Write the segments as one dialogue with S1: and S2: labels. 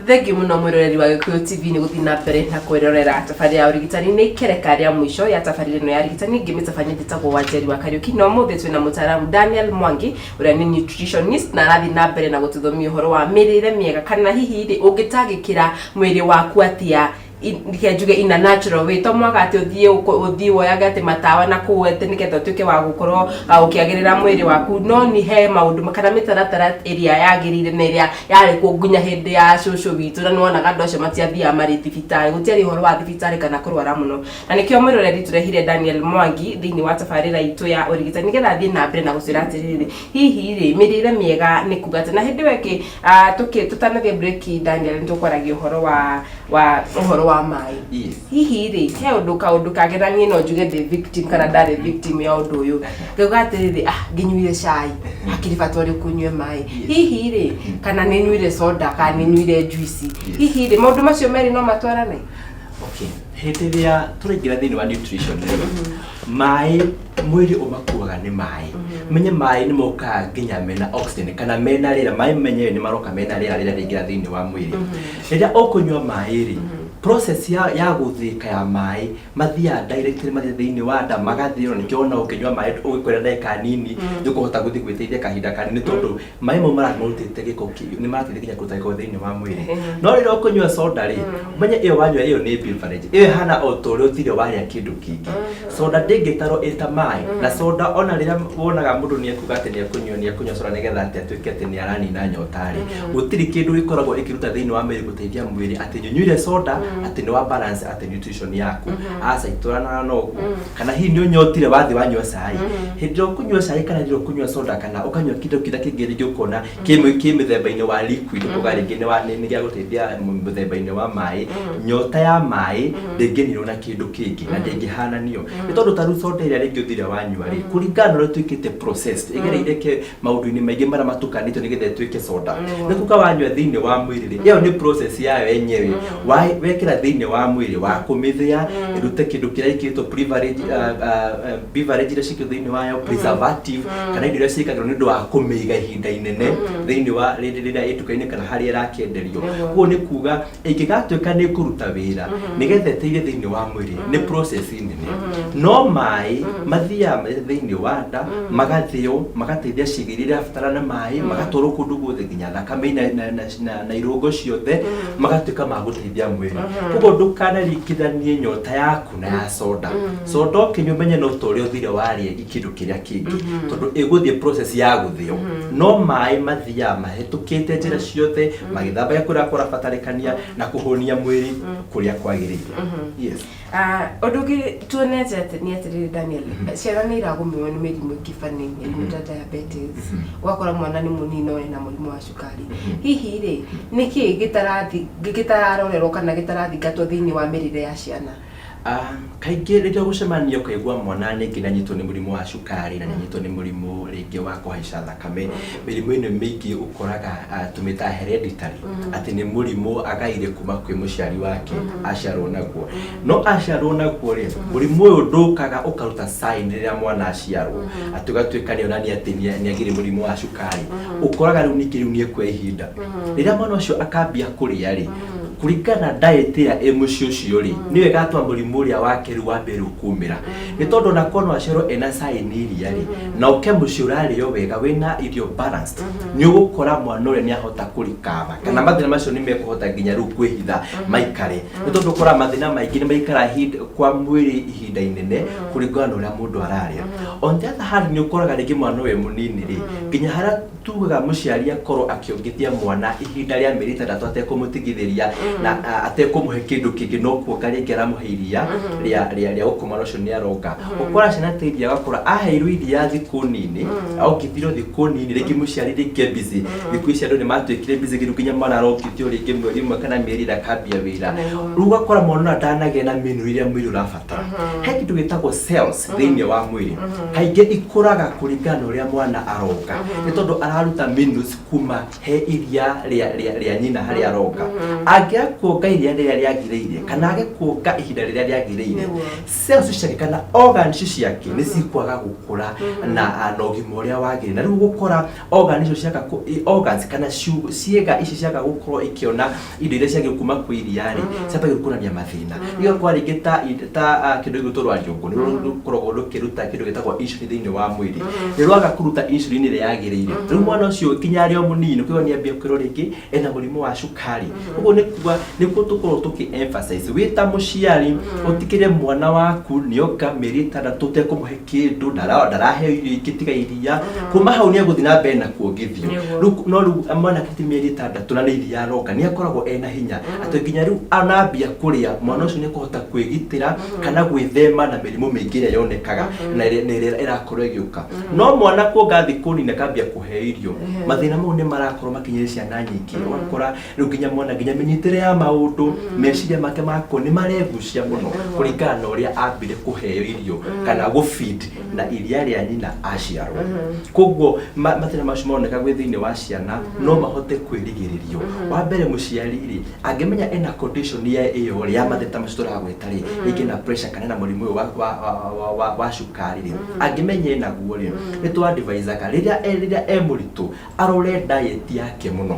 S1: Thengiũ mũno mwĩroreri wa Gĩkũyũ TV nĩ gũthiĩ na mbere na kwĩrorera tabarĩra ya ũrigitani. Nĩ ikereka rĩa mũico ya tabarĩra ĩno ya ũrigitani. Ngĩmĩtabania njĩtagwo Wanjeri wa Kariũki, na ũmũthĩ twĩna mũtaaramu Daniel Mwangi ũrĩa nĩ nutritionist na arathiĩ na mbere na gũtũthomia ũhoro wa mĩrĩre mĩega, kana hihi rĩ ũngĩtangĩkĩra mwĩrĩ waku atĩa, reke njuge in a natural way. To mwaka atĩ ũthiĩ woyage atĩ matawa na kũu atĩ nĩgetha ũtuĩke wa gũkorwo ũkĩagĩrĩra mwĩrĩ waku, no nĩ he maũndũ kana mĩtaratara ĩrĩa yagĩrĩire na ĩrĩa yarĩ kuo nginya hĩndĩ ya cũcũ witũ, na nĩwonaga andũ acio matiathiaga marĩ thibitarĩ, gũtiarĩ ũhoro wa thibitarĩ kana kũrwara mũno. Na nĩkĩo mwĩroreri tũrehire Daniel Mwangi thĩinĩ wa tabarĩra itũ ya ũrigitani nĩgetha athiĩ na mbere na gũtwĩra atĩrĩrĩ, hihi rĩ mĩrĩre mĩega nĩ kuga atĩ. Na hĩndĩ ĩyo ĩngĩ tũtanathiĩ break, Daniel, nĩ tũkwaragia ũhoro wa maĩ. Hihi rĩ he ũndũ kaũndũ kangĩ, na niĩ no njuge ndĩ victim kana ndarĩ victim ya ũndũ ũyũ, ngauga atĩrĩrĩ, ngĩnyuire cai, hakĩrĩ bata ũrĩkũ nyue maĩ? Hihi rĩ kana nĩ nyuire soda kana nĩ nyuire juice, hihi rĩ maũndũ macio merĩ no matwarane?
S2: Okay, hĩndĩ ĩrĩa tũraingĩra thĩinĩ wa nutrition rĩ, maĩ mwĩrĩ ũmakuaga nĩ maĩ. Menye maĩ nĩ mokaga nginya mena oxygen kana mena rĩera. Maĩ menyewe nĩ maroka mena rĩera rĩrĩa rĩingĩra thĩinĩ wa mwĩrĩ. Rĩrĩa ũkũnyua maĩ rĩ, process ya gũthĩka ya maĩ mathiaga directly, mathiĩ thĩinĩ wa nda magathĩo. Nĩkĩo wona ũkĩnyua maĩ ũgĩkwĩra ndagĩka nini nĩ ũkũhota gũthiĩ gwĩteithia kahinda kanini, tondũ maĩ mau marathiĩ marutĩte gĩko nĩ marateithia nginya kũruta gĩko thĩinĩ wa mwĩrĩ. No rĩrĩa ũkũnyua soda rĩ, ũmenye ĩyo wanyua ĩyo nĩ beverage, ĩyo ĩhana o ta ũrĩa ũthire warĩa kĩndũ kĩngĩ. Soda ndĩngĩtarwo ĩta maĩ. Na soda, ona rĩrĩa wonaga mũndũ nĩ ekuga atĩ nĩ ekũnyua soda nĩgetha atĩ atuĩke atĩ nĩ aranina nyota rĩ, gũtirĩ kĩndũ gĩkoragwo ĩkĩruta thĩinĩ wa mwĩrĩ gũteithia mwĩrĩ atĩ nyunyuire soda atĩ nĩ wa balance atĩ nutrition yaku. Aca, itwaranaga na ũguo. Kana hihi nĩ ũnyotire wathiĩ wanyua cai. Hĩndĩ ĩrĩa ũkũnyua cai kana hĩndĩ ĩrĩa ũkũnyua soda kana ũkanyua kĩndũ kĩrĩa kĩngĩ rĩngĩ ũkona kĩ mĩthemba-inĩ wa liquid, ũkoga rĩngĩ nĩ gĩa gũteithia mũthemba-inĩ wa maĩ, nyota ya maĩ ndĩngĩninwo na kĩndũ kĩngĩ na ndĩngĩhananio, nĩ tondũ ta rĩu soda ĩrĩa rĩngĩ ũthire wanyua rĩ, kũringana na ũrĩa ĩtuĩkĩte processed, ĩgereire ke maũndũ-inĩ maingĩ marĩa matukanĩtio nĩgetha ĩtuĩke soda, nĩ kuga wanyua thĩinĩ wa mwĩrĩ rĩ, ĩyo nĩ process yayo yenyewe wekĩra thĩinĩ wa mwĩrĩ wa kũmĩthĩa ĩrute kĩndũ kĩrĩa ĩkĩrĩtwo beverage, beverage iria ciĩkĩrwo thĩinĩ wayo, preservative, kana indo iria ciĩkagĩrwo nĩ ũndũ wa kũmĩiga ihinda inene thĩinĩ wa rĩrĩa ĩ nduka-inĩ kana harĩa ĩrakĩenderio. Koguo nĩ kuga ĩngĩgatuĩka nĩ ĩkũruta wĩra nĩgetha ĩteithie thĩinĩ wa mwĩrĩ nĩ process nene. No maĩ mathiaga thĩinĩ wa nda, magathĩo, magateithia ciĩga iria irabatarana maĩ, magatwarwo kũndũ guothe nginya thakame na irũngo ciothe, magatuĩka ma gũteithia mwĩrĩ. Koguo ndũkanaringithanie nyota yaku na ya soda. Soda ũkĩnyua ũmenye no ta ũrĩa ũthire warĩa kĩndũ kĩrĩa kĩngĩ, tondũ ĩgũthiĩ process ya gũthĩo. No maĩ mathiaga mahĩtũkĩte njĩra ciothe, magĩthambagia kũrĩa kũrabatarĩkania na kũhũnia mwĩrĩ kũrĩa kwagĩrĩire. Yes.
S1: Ũndũ ũngĩ tuonete atĩ nĩ atĩrĩrĩ, Daniel, ciana nĩ iragũmĩrwo nĩ mĩrimũ ĩngĩ bani, mĩrimũ ta diabetes, ũgakora mwana nĩ mũnini no ena mũrimũ wa cukari. Hihi rĩ nĩkĩ gĩtararorerwo kana gĩtarathingatwo thĩinĩ wa mĩrĩre ya ciana?
S2: Kaingĩ rĩrĩa ũgũcemania ũkaigua mwana rĩngĩ nĩ anyitwo nĩ mũrimũ wa cukari na nĩ anyitwo nĩ mũrimũ rĩngĩ wa kũhaica thakame, mĩrimũ ĩno mĩingĩ ũkoraga tũmĩtaga hereditary, atĩ nĩ mũrimũ agaire kuma kwĩ mũciari wake, aciarwo naguo. No aciarwo naguo rĩ, mũrimũ ũyũ ndũkaga ũkaruta sign rĩrĩa mwana aciarwo atĩ ũgatuĩka nĩ onania atĩ nĩ agĩire mũrimũ wa cukari. Ũkoraga rĩu ningĩ rĩu nĩ ekuoya ihinda rĩrĩa mwana ũcio akambia kũrĩa rĩ, kũringana na diet ĩrĩa ĩ mũciĩ ũcio rĩ, nĩyo ĩgatũma mũrimũ ũrĩa wake rĩu wambe rĩu kumĩra. Nĩ tondũ ona korwo no aciarwo ena sign iria rĩ, na ũke mũciĩ ũrarĩo wega wĩna irio balanced, nĩ ũgũkora mwana ũrĩa nĩ ahota kũrikava kana mathĩna macio nĩ mekũhota nginya rĩu kwĩhitha maikare, nĩ tondũ ũkoraga mathĩna maingĩ nĩ maikara kwa mwĩrĩ ihinda inene kũringana na ũrĩa mũndũ ararĩa. On the other hand, nĩ ũkoraga rĩngĩ mwana ũyũ mũnini rĩ, nginya harĩa tugaga mũciari akorwo akĩongithia mwana ihinda rĩa mĩeri 6 atekũmũtigithĩria na atekũmũhe kĩndũ kĩngĩ, no kuonga rĩngĩ aramũhe iria rĩa gũkoma, ũcio nĩ aronga. Ũkora ciana ta iria agakora aheirwo iria thikũ nini, ongithirio thikũ nini, rĩngĩ mũciari rĩngĩ busy. Thikũ ici andũ nĩ matuĩkire busy rĩu nginya mwana arongithio rĩngĩ mweri 1 kana mĩeri 4 akambia wĩra. Rĩu ũgakora mwana ũrĩa ndanagĩa na mĩnũ ĩrĩa mwĩrĩ ũrabatara. He kĩndũ gĩtagwo cells thĩinĩ wa mwĩrĩ, kaingĩ ikũraga kũringana na ũrĩa mwana aronga, nĩ tondũ araruta minerals kuma he iria rĩa nyina harĩa aronga. Angĩaga Angĩaga kuonga iria rĩrĩa rĩagĩrĩire kana age kuonga ihinda rĩrĩa rĩagĩrĩire, cells ciake kana organs ciake nĩ cikwaga gũkũra na ũgima ũrĩa wagĩrĩire. Na rĩu gũkora organ icio ciaga organs kana ciĩga ici ciaga gũkorwo ikĩona indo iria ciagĩrĩirwo kuma kwĩ iria rĩ, ciambagia kuonania mathĩna. Igakora rĩngĩ ta kĩndũ gĩgwĩtwo rwariũngũ nĩ rũkoragwo rũkĩruta kĩndũ gĩtagwo insulin thĩinĩ wa mwĩrĩ, nĩ rwaga kũruta insulin ĩrĩa yagĩrĩire. Rĩu mwana ũcio nginya arĩ o mũnini ũkĩigua nĩ ambia kwĩrwo rĩngĩ ena mũrimũ wa cukari. Ũguo nĩ kuga nĩkuo tũkoragwo tũkĩ emphasize wĩ ta mũciari ũtigĩrĩre mwana waku nĩonga mĩeri 6 ũtekũmũhe kĩndũ, ndaraheo irio ingĩ tiga iria. Kuma hau nĩ egũthiĩ na mbere na kuongithio. Rĩu no rĩu mwana akĩtie mĩeri 6 na nĩ iria aronga, nĩ akoragwo ena hinya atĩ nginya rĩu anambia kũrĩa, mwana ũcio nĩ ekũhota kwĩgitĩra kana gwĩthema na mĩrimũ mĩingĩ ĩrĩa yonekaga na ĩrĩa ĩrakorwo ĩgĩũka. No mwana kuonga thikũ nini akambia kũheo irio, mathĩna mau nĩ marakorwo makinyĩire ciana nyingĩ. Ũgakora rĩu nginya mwana nginya mĩnyitĩre ya maũndũ, meciria make mako nĩ maregucia mũno kũringana na ũrĩa ambire kũheo irio kana gũfeed na iria rĩa nyina aciarwo. Koguo mathĩna macio maroneka gwĩ thĩinĩ wa ciana no mahote kwĩrigĩrĩrio. Wa mbere, mũciari rĩ, angĩmenya ena condition ya ĩyo rĩ, ya mathĩna ta macio tũragweta rĩ, rĩngĩ na pressure kana na mũrimũ ũyũ wa cukari rĩ, angĩmenya enaguo rĩ, nĩ tũ advisaga rĩrĩa e mũritũ arore diet yake mũno,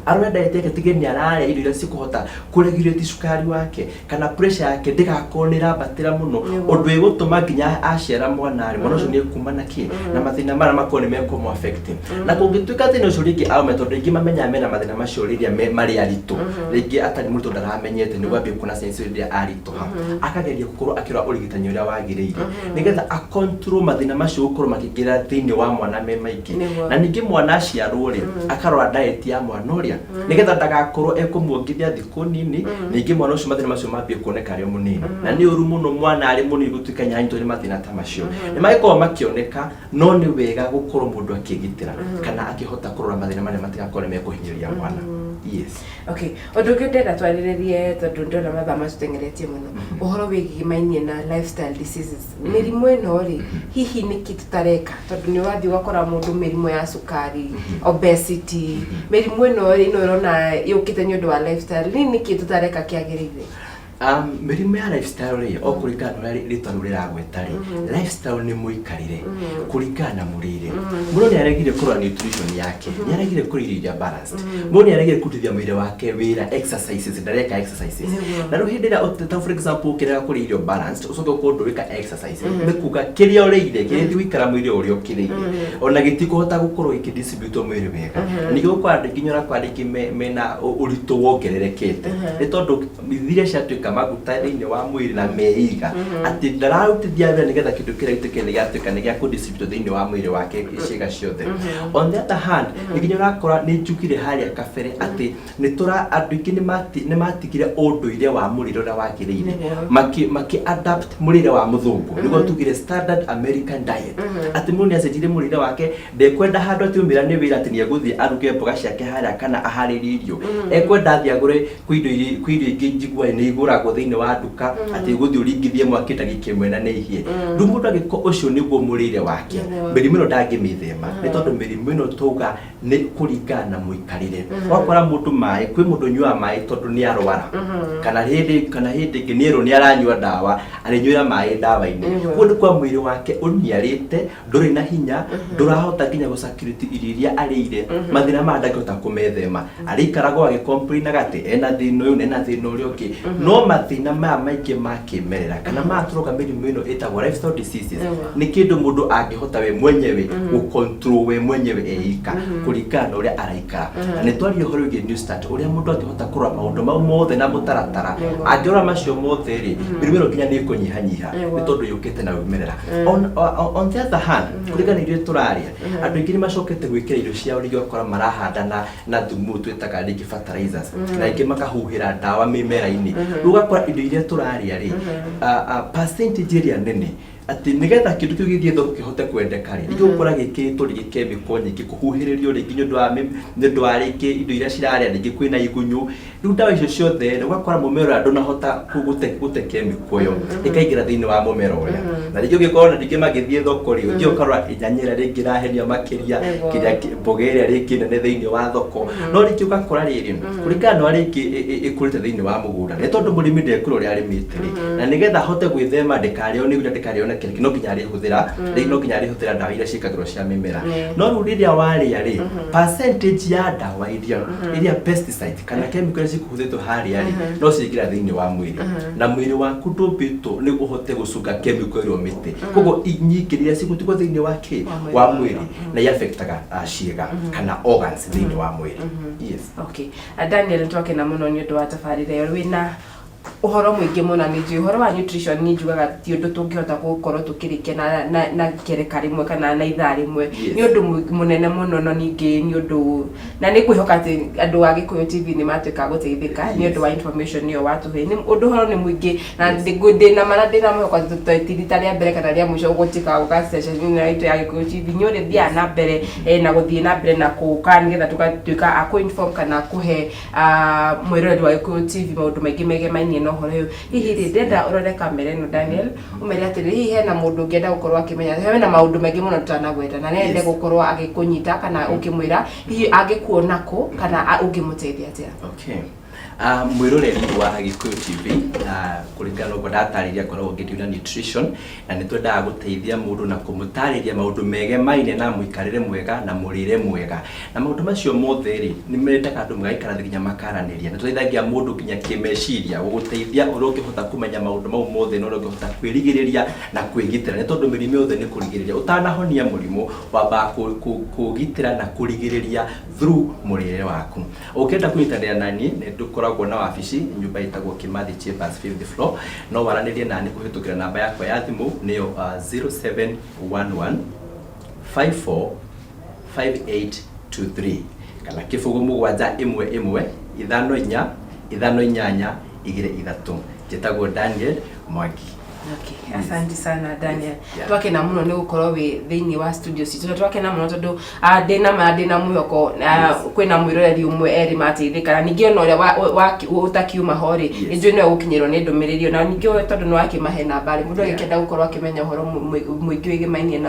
S2: arore diet yake, tige nĩ ararĩa irio iria cikũhota kũregulate cukari wake kana pressure yake ndĩgakorwo nĩ ĩrambatĩra mũno, ũndũ ĩgũtũma nginya aciara mwana rĩ, mwana ũcio nĩ ekuma na kĩ na mathĩna marĩa makorwo nĩ mekũmũ affect. Na kũngĩtuĩka thĩna ũcio rĩngĩ aume, tondũ rĩngĩ mamenyaga mena mathĩna macio rĩrĩa marĩ aritũ, rĩngĩ atarĩ mũritũ ndaramenyete, nĩguo ambie kuona signs rĩrĩa aritũha, akageria gũkorwo akĩrora ũrigitani ũrĩa wagĩrĩire nĩgetha a control mathĩna macio gũkorwo makĩingĩra thĩinĩ wa mwana me maingĩ. Na ningĩ mwana aciarwo rĩ, akarora diet ya mwana ũrĩa nĩgetha ndagakorwo ekũmuongithia thikũ nini, ningĩ mwana ũcio mathĩna macio mambie kuoneka arĩ o mũnini. Na nĩ ũru mũno mwana arĩ mũnini gũtuĩka nĩ aranyitwo nĩ mathĩna ta macio. Nĩ magĩkoragwo makĩoneka, no nĩ wega gũkorwo mũndũ akĩgitĩra kana akĩhota kũrora mathĩna marĩa matigakorwo nĩ mekũhinyĩrĩria mwana, yes.
S1: Okay, ũndũ ũngĩ ndĩrenda twarĩrĩrie, tondũ ndĩrona mathaa matũteng'eretie mũno, ũhoro wĩgiĩ na lifestyle diseases, mĩrimũ ĩno rĩ, hihi nĩkĩ tũtareka? Tondũ nĩ ũrathiĩ ũgakora mũndũ mĩrimũ ya cukari, obesity, mĩrimũ ĩno rĩ, ĩno ĩrona yũkĩte nĩ ũndũ wa lifestyle, nĩ nĩkĩ tũtareka kĩagĩrĩire?
S2: Mĩrimũ ya lifestyle rĩ, o kũringana na ũrĩa rĩtwa rĩu rĩragweta rĩ, lifestyle nĩ mũikarĩre kũringana na mũrĩre. Mũndũ nĩ aregire kũrora nutrition yake, nĩ aregire kũrĩa irio iria balanced, mũndũ nĩ aregire kũrutithia mwĩrĩ wake wĩra, exercises, ndareka exercises. Na rĩu hĩndĩ ĩrĩa ta for example ũkĩrega kũrĩa irio balanced, ũcoke ũkorwo ndũrĩka exercise, nĩ kuga kĩrĩa ũrĩire kĩrĩa gĩgũikara mwĩrĩ o ũrĩa ũkĩrĩire, ona gĩtikũhota gũkorwo gĩkĩdistribute mwĩrĩ wega. Na ningĩ gũkora andũ aingĩ, ũrakora andũ aingĩ mena ũritũ wongererekete nĩ tondũ iria ciatuĩka maguta thĩinĩ wa mwĩrĩ na meiga atĩ ndararutithia wĩra nĩgetha kĩndũ kĩrĩa gĩtuĩke nĩ gĩatuĩka nĩ gĩa kũdistribute thĩinĩ wa mwĩrĩ wake ciĩga ciothe. On the other hand, nĩ nginya ũrakora nĩ njugire harĩa kabere atĩ nĩ tũra andũ aingĩ nĩ matigire ũndũire wa mũrĩre ũrĩa wagĩrĩire, makĩ adapt mũrĩre wa mũthũngũ, nĩguo tugire standard American diet, atĩ mũndũ nĩ acenjirie mũrĩre wake, ndekwenda handũ atĩ umĩra nĩ wĩra atĩ nĩ egũthiĩ aruge mboga ciake harĩa kana aharĩrie irio, ekwenda athiĩ agũre kwĩ irio ingĩ njiguaga nĩ igũragwo thĩinĩ wa nduka, atĩ ũgũthiĩ ũringithie mwaki ndagĩka 1 na nĩ ihĩe. Rĩu mũndũ angĩkorwo ũcio nĩguo mũrĩre wake, mĩrimũ ĩno ndangĩmĩthema, nĩ tondũ mĩrimũ ĩno tauga nĩ kũringana na mũikarĩre. Wakora mũndũ maĩ, kwĩ mũndũ ũnyuaga maĩ tondũ nĩ arwara, kana hĩndĩ ĩngĩ nĩ erwo nĩ aranyua ndawa, arĩnyuĩra maĩ ndawa-inĩ. Koguo nĩ kwa mwĩrĩ wake ũniarĩte, ndũrĩ na hinya, ndũrahota nginya gũcirculate irio iria arĩire. Mathĩna maya ndangĩhota kũmethema, arĩikaragwo agĩcomplainaga atĩ ena thĩna ũyũ na ena thĩna ũrĩa ũngĩ. No mathĩna maya maingĩ ma kĩmerera kana maya tũroka mĩrimũ ĩno ĩtagwo lifestyle diseases nĩ kĩndũ mũndũ angĩhota we mwenyewe gũcontrol we mwenyewe eika kũringana na ũrĩa araikara. Na nĩ twaria ũhoro wĩgiĩ new start, ũrĩa mũndũ angĩhota kũrora maũndũ mau mothe na mũtaratara. Angĩrora macio mothe rĩ, mĩrimũ ĩno nginya nĩ ĩkũnyihanyiha, nĩ tondũ yũkĩte na umĩrĩra. On the other hand, kũringana na irio tũrarĩa, andũ aingĩ nĩ macokete gwĩkĩra irio ciao, rĩngĩ ũgakora marahanda na thumu twĩtaga rĩngĩ fertilizers, na ingĩ makahuhĩra ndawa mĩmera-inĩ. Rĩu ũgakora indo iria tũrarĩa rĩ, percentage ĩrĩa nene Atĩ nĩgetha kĩndũ kĩu gĩthiĩ thoko kĩhote kwendeka rĩ, rĩngĩ ũgũkora gĩkĩrĩtwo rĩngĩ chemical nyingĩ, kũhuhĩrĩrio rĩngĩ nĩ ũndũ wa nĩ ũndũ wa rĩngĩ indo iria cirarĩa, rĩngĩ kwĩna igunyũ. Rĩu ndawa icio ciothe rĩ, ũgakora mũmera ũrĩa ndũnahota gũte chemical ĩyo, ĩkaingĩra thĩinĩ wa mũmera ũrĩa. Na rĩngĩ ũngĩkorwo na rĩngĩ magĩthiĩ thoko rĩ, ũthiĩ ũkarora nyanya ĩrĩa rĩngĩ ĩrahenia makĩria, kĩrĩa mboga ĩrĩa rĩngĩ nene thĩinĩ wa thoko. No rĩngĩ ũgakora rĩrĩ, kũringana na ũrĩa rĩngĩ ĩkũrĩte thĩinĩ wa mũgũnda, nĩ tondũ mũrĩmi ndekũrĩa ũrĩa arĩmĩte rĩ, na nĩgetha ahote gwĩthema ndĩkarĩo nĩ igunyũ, ndĩkarĩo na kĩrĩa, no nginya arĩhũthĩra, rĩngĩ no nginya arĩhũthĩra ndawa iria ciĩkagĩrwo cia mĩmera. No rĩu rĩrĩa warĩa rĩ, percentage ya ndawa iria pesticide kana chemical iria cikũhũthĩtwo harĩa rĩ, no ciingĩra thĩinĩ wa mwĩrĩ, na mwĩrĩ waku ndũmbĩtwo nĩ ũhote gũcunga chemical ĩrĩa ũmĩte. Koguo nyingĩ rĩrĩa cigũtigwo thĩinĩ wa kĩ wa mwĩrĩ, na iaffectaga ciĩga kana organs thĩinĩ wa mwĩrĩ. Yes.
S1: Okay. Daniel, twakena mũno nĩ ũndũ wa tabarĩra ĩyo wĩna ũhoro mũingĩ mũno. Nĩ njũĩ ũhoro wa nutrition, nĩ njugaga ti ũndũ tũngĩhota gũkorwo tũkĩrĩkia na ikereka rĩmwe kana na ithaa rĩmwe. Nĩ ũndũ mũnene mũno, no ningĩ nĩ ũndũ na nĩ ngwĩhoka atĩ andũ a Gĩkũyũ TV nĩ matuĩka a gũteithĩka nĩ ũndũ wa information ĩyo watũhe. Nĩ ũndũ ũhoro nĩ mũingĩ na ndĩna ma na ndĩna mwĩhoko atĩ ti rita rĩa mbere kana rĩa mũico gũtuĩka wa gũka station ĩno itũ ya Gĩkũyũ TV. Nĩ ũrĩthiaga na mbere na gũthiĩ na mbere na gũka nĩgetha tũgatuĩka a kũ-inform kana kũhe mwĩroreri wa Gĩkũyũ TV maũndũ maingĩ megemainie na ũhoro ũyũ. Hihi rĩ, ndĩrenda ũrore kamera ĩno, Daniel, ũmere atĩrĩ, hihi hena mũndũ ũngĩenda gũkorwo akĩmenya, hena maũndũ maingĩ mũno tũtanagweta na nĩende gũkorwo agĩkũnyita kana ũkĩmwĩra hihi angĩkuona kũ kana ũngĩmũteithia atĩa?
S2: Okay. Mwĩroreri wa Gĩkũyũ TV, kũringana na ũguo ndatarĩria, ngoragwo ngĩdeal na nutrition, na nĩ twendaga gũteithia mũndũ na kũmũtarĩria maũndũ megemainie na mũikarĩre mwega na mũrĩre mwega. Na maũndũ macio mothe rĩ, nĩ mendaga andũ magaikara thĩ nginya makaranĩria. Nĩ tũteithagia mũndũ nginya kĩmeciria, gũgũteithia ũrĩa ũngĩhota kũmenya maũndũ mau mothe na ũrĩa ũngĩhota kwĩrigĩrĩria na kwĩgitĩra. Nĩ tondũ mĩrimũ yothe nĩ kũrigĩrĩria. Ũtanahonia mũrimũ, wambaga kũũgitĩra na kũrigĩrĩria through mũrĩre waku. Ũngĩenda kũnyitanĩra na niĩ, nĩ tũkoragwo na wabici nyũmba ĩtagwo Kimathi Chambers fifth floor. No waranĩrie na niĩ kũhĩtũkĩra namba yakwa ya thimũ, nĩyo 0711 54 5823 kana 0 7 1 5 4 5 8 2 3. Njĩtagwo Daniel Mwangi.
S1: Okay, asante sana, Daniel.
S2: Yeah.
S1: Twakena mũno nĩ gũkorwo wĩ thĩinĩ wa studio citũ, na twakena mũno tondũ ndĩna ma ndĩna mwĩhoko kwĩna mwĩroreri ũmwe erĩ mateithĩka, na ningĩ ona ũrĩa ũtakiuma ho rĩ, nĩ njũĩ nĩwe gũkinyĩrwo nĩ ndũmĩrĩri ĩyo. Na ningĩ we tondũ nĩ wakĩmahe namba rĩ, mũndũ agĩkĩenda gũkorwo akĩmenya ũhoro mũingĩ wĩgĩmainie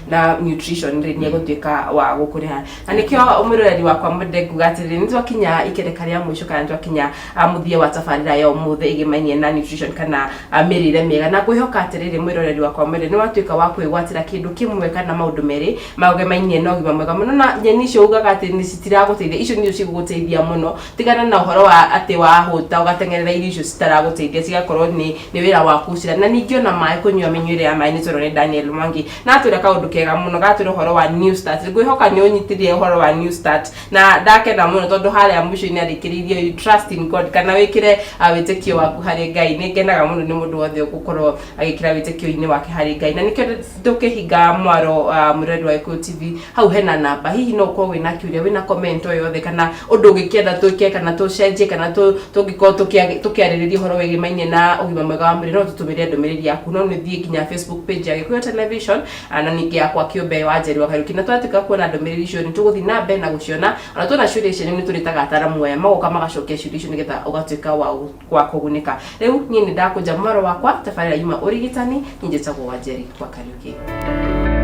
S1: na nutrition rĩ, nĩ egũtuĩka wa gũkũrĩha. Na nĩkĩo mwĩroreri wakwa mwende nguga atĩrĩrĩ, nĩ twakinya ikereka rĩa mũico kana nĩ twakinya mũthia wa tabarĩra ya ũmũthĩ ĩgĩmainie na nutrition kana mĩrĩre mĩega, na ngwĩhoka atĩrĩrĩ, mwĩroreri wakwa mwende, nĩ watuĩka wa kwĩgwatĩra kĩndũ kĩmwe kana maũndũ merĩ magemainie na ũgima mwega mũno. Na nyeni icio ugaga atĩ nĩ citiragũteithia, icio nĩcio cigũgũteithia mũno. Tigana na ũhoro wa atĩ wahũta ũgateng'erera irio icio citaragũteithia, cigakorwo nĩ wĩra waku ũcira. Na ningĩ ona maĩ, kũnyua mĩnyuĩre ya maĩ, nĩ twerwo nĩ Daniel Mwangi na atwĩra kaũndũ kega mũno, gatwĩra ũhoro wa New Start. Ngwĩhoka nĩ ũnyitirie ũhoro wa New Start, na ndakena mũno tondũ harĩa mũico-inĩ arĩkĩrĩirie, "You trust in God", kana wĩkĩre wĩtĩkio waku harĩ Ngai. Nĩ ngenaga mũno nĩ mũndũ wothe ũgũkorwo agĩkĩra wĩtĩkio-inĩ wake harĩ Ngai. Na nĩkĩo tũkĩhinga mwaro, mwĩroreri wa Gĩkũyũ TV, hau hena namba. Hihi no ũkorwo wĩna kĩũria, wĩna comment o yothe, kana ũndũ ũngĩkĩenda twĩke kana tũcenjie kana tũngĩkorwo tũkĩarĩrĩria ũhoro wĩgĩmainie na ũgima mwega wa mwĩrĩ, no tũtũmĩre ndũmĩrĩri yaku. No nĩ ũthiĩ nginya Facebook page ya Gĩkũyũ Television na ningĩ yakwa kĩũmbe, Wanjeri wa Kariũki, na twatuĩka kuona ndũmĩrĩri icio nĩ tũgũthiĩ na mbere na gũciona. Ona tuona ciũria cianyu, nĩ tũrĩtaga ataramu aya magoka magacokia ciũria icio nĩgetha ũgatuĩka wa kũgunĩka. Rĩu niĩ nĩ ndakũnja mwaro wakwa, tabarĩra yuma ũrigitani. Niĩ njĩtagwo Wanjeri wa Kariũki.